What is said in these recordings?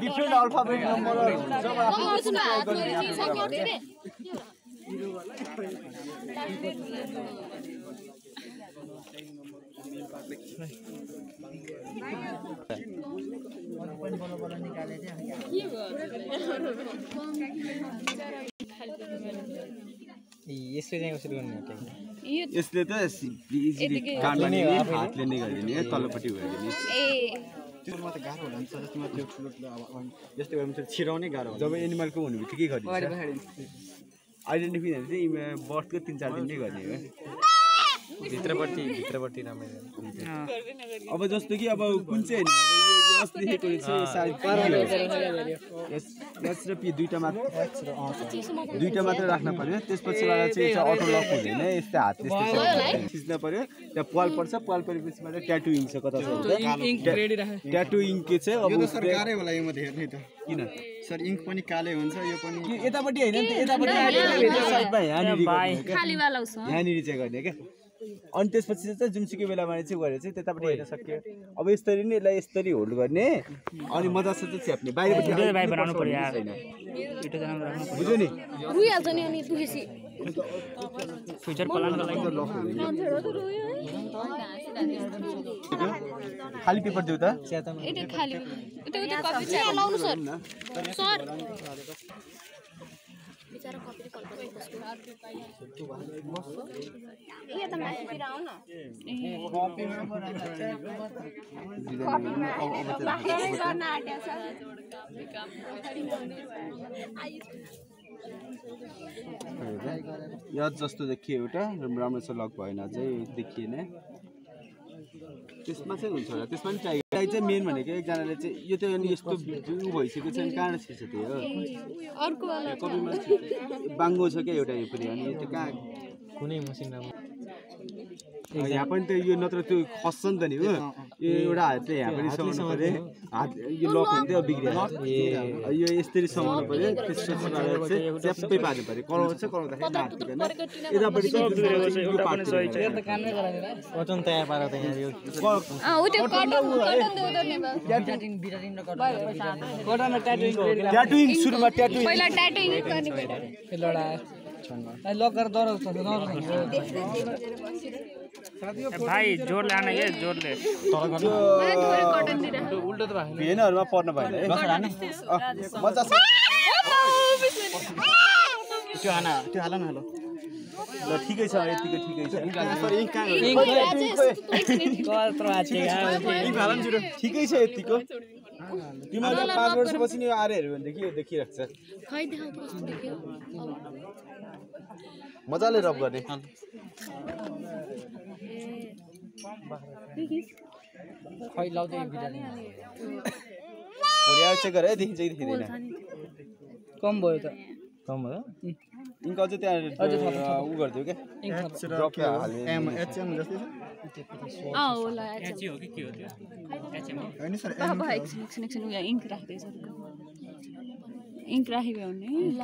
different alphabet नम्बरहरु हुन्छ यसले चाहिँ कसरी गर्ने यसले त इजिली काट्ने नि हातले नै गरिदिने तल्लोपट्टि गरिदिने त्यो मात्र गाह्रो होला नि जस्तोमा त्यो ठुलो ठुलो अब यस्तो गरेर चाहिँ छिराउनै गाह्रो हुन्छ जब एनिमलको हुनु बित्तिकै गरिदिन्छ आइडेन्टिफाई चाहिँ बर्थको 3-4 दिन नै गर्ने हो भित्रपट्टि राम्रै अब जस्तो कि अब कुन चाहिँ अस्ति देखेको चाहिँ सायद एच र पी दुईटा मात्र राख्न पर्यो त्यसपछिबाट चाहिँ अटो लक हुँदैन यस्तो हात त्यस्तो खिच्न पर्यो त्यहाँ पाल पर्छ पाल परेपछि मात्र ट्याटु इङ्क छ कता छ ट्याटु इङ्क के चाहिँ अब यो सर गाह्रै होला यो म हेर्ने त किन सर इङ्क पनि काले हुन्छ यो पनि यतापट्टि हैन नि त यतापट्टि साइडमा यहाँनिर चाहिँ गर्ने क्या अनि त्यसपछि चाहिँ जुनसुकै बेलामा चाहिँ गरेर चाहिँ त्यतापट्टि हेर्न सक्यो अब यसरी नै यसलाई यसरी होल्ड गर्ने अनि मजाले छ्याप्ने बाहिरपट्टि बनाउनु पर्यो यार बुझ्यो नि रुइहाल्छ नि अनि दुखेसी फ्युचर प्लानको लागि खाली पेपर देऊ त एटा खाली उता कपी चाहिँ लाउनु सर सर बिचारा कपी कल्पना बस्नु ए त माथि आउ न कपीमा गर्न आट्या छ याद जस्तो देखियो एउटा राम्रो छ लक भएन चाहिँ देखिएन त्यसमा चाहिँ हुन्छ होला त्यसमा पनि टाइगर चाहिँ मेन भनेको एकजनाले चाहिँ यो त अनि यस्तो उ भइसक्यो चाहिँ कहाँ छिर्छ त्यो हो अर्को कपीमा बाङ्गो छ क्या एउटा यो पनि अनि त्यो कहाँ कुनै मसिन राम्रो यहाँ पनि त यो नत्र त्यो खस्छ नि त नि हो यो एउटा हातले यहाँ पनि समाउनु पर्यो हात यो लक हुन्थ्यो बिग्रियो यो यसरी समाउनु पर्यो त्यसपछि चाहिँ च्याप्पै पार्नु पर्यो कराउँछ कराउँदाखेरि यतापट्टि वचन तयार पारेर त यहाँ यो ट्याटुइङ सुरुमा ट्याटुइङ पहिला ट्याटुइङ गर्ने लडा लक गरेर दर भाइ जोडले आना के जोडले उल्टो त भेनहरुमा पर्न भएन है मजा छ त्यो हाल न ल ठिकै छ यतिको ठिकै छ ठिकै छ यतिको तिमीले 5 वर्षपछि नि आएर हेर्यो भने देखिराख्छ खै देखाउ कस्तो देखियो मजाले रब गर्ने खै लाउँदै बिरानी भोलि चेक गरे देखिन्छ कि देखिदैन कम भयो त कम भयो इन्क अझ त्यहाँ उ गर्दियो के ड्रप हाले एचएम जस्तै छ होला एचएम हो कि के हो त्यो एचएम हैन सर अब एकछिन इन्क राख्दै छ इन्क राखेको हुने ल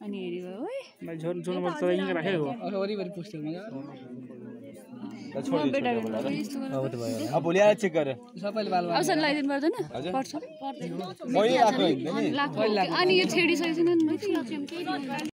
अनि हेरियो है भाइ जोन मत त इन्क राखेको हो वरिपरि पुस्छ मजा अब भोलि आएर चेक गरे सबैले बाल औषध लगाइदिनु पर्दैन पर्छ मैले लाग्यो हैन नि अनि यो छेडिसकेको छैन नि